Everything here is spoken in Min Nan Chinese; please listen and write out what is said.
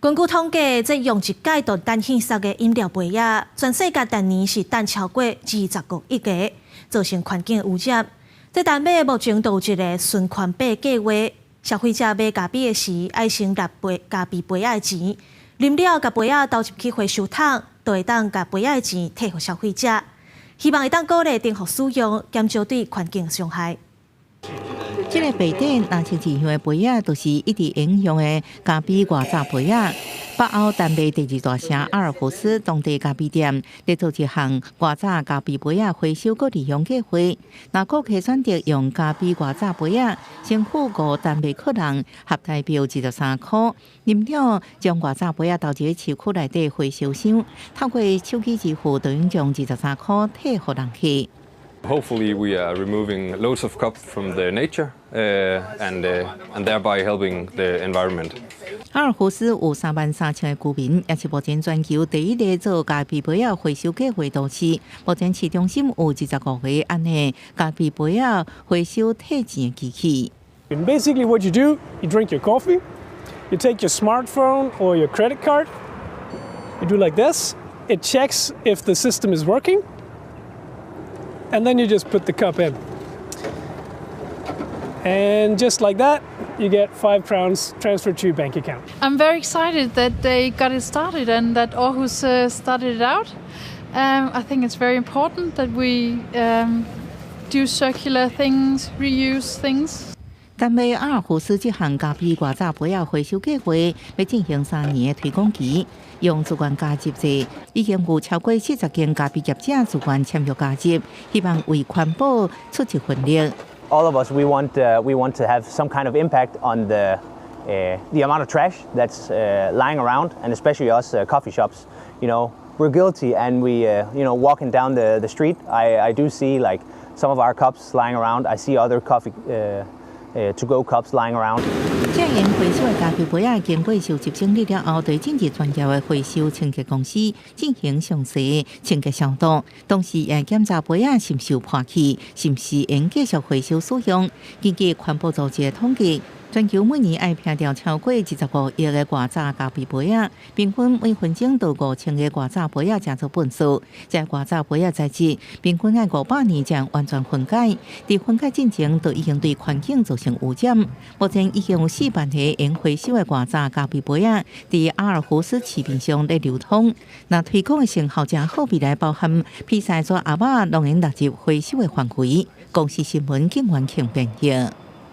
根據統計，這用一擺就擲垃圾的飲料杯仔，全世界逐年是擲超過25億個，造成環境污染。這丹麥目前都有一个循環幣計劃，消費者買咖啡的時，愛先納杯咖啡杯仔的錢，啉了共杯仔投入去回收桶，就會當共杯仔的錢退予消費者。希望會當鼓勵重複使用，減少對環境傷害。這个白底若像一樣的杯仔，就是一直沿用的咖啡外罩杯仔。北歐丹麥第二大城阿爾胡斯當地咖啡店咧做一項外罩咖啡杯仔回收閣利用計劃。若顧客選擇用咖啡外罩杯仔，先付5丹麥克朗，合台幣23箍。啉了將外罩杯仔投入市區內底回收箱，透過手機支付，就會將23箍退予人客。 Hopefully, we are removing loads of cups from the nature and thereby helping the environment. 阿爾胡斯有33,000个居民，也是目前全球第一个做咖啡杯仔回收計劃都市。目前市中心有25個按呢咖啡杯仔回收退錢的機器。 Basically, what you do, you drink your coffee, you take your smartphone or your credit card, you do like this. It checks if the system is working. And then you just put the cup in. And just like that, you get 5 crowns transferred to your bank account. I'm very excited that they got it started and that Aarhus started it out. I think it's very important that we do circular things, reuse things. 丹麥阿爾胡斯這項咖啡外罩杯仔回收計劃，欲進行3年的推廣期，用自願加入制，已經有超過40間咖啡業者自願簽約加入，希望為環保出一份力。 All of us, we want to have some kind of impact on the amount of trash that's lying around, and especially us coffee shops. We're guilty, and we walking down the street, I do see like some of our cups lying around. I see other coffee to go cups lying around. 這樣回收的咖啡杯仔經過收集整理了後，會進入專業的回收清潔公司進行詳細清潔消毒，同時也檢查杯仔是毋是有破去，是毋是會繼續回收使用。根據環保組織的統計，全球每年愛撇掉超過25億个外罩咖啡杯仔，平均每分鐘都5000個外罩杯仔成做糞埽。這外罩杯仔材質平均愛500年才完全分解，佇分解進前就已經對環境造成污染。目前已經有4萬個用回收的外罩咖啡杯仔佇阿爾胡斯市面上咧流通。若推廣的成效誠好，未來包含披薩紙盒仔攏會納入回收的範圍。公視新聞警員慶編譯。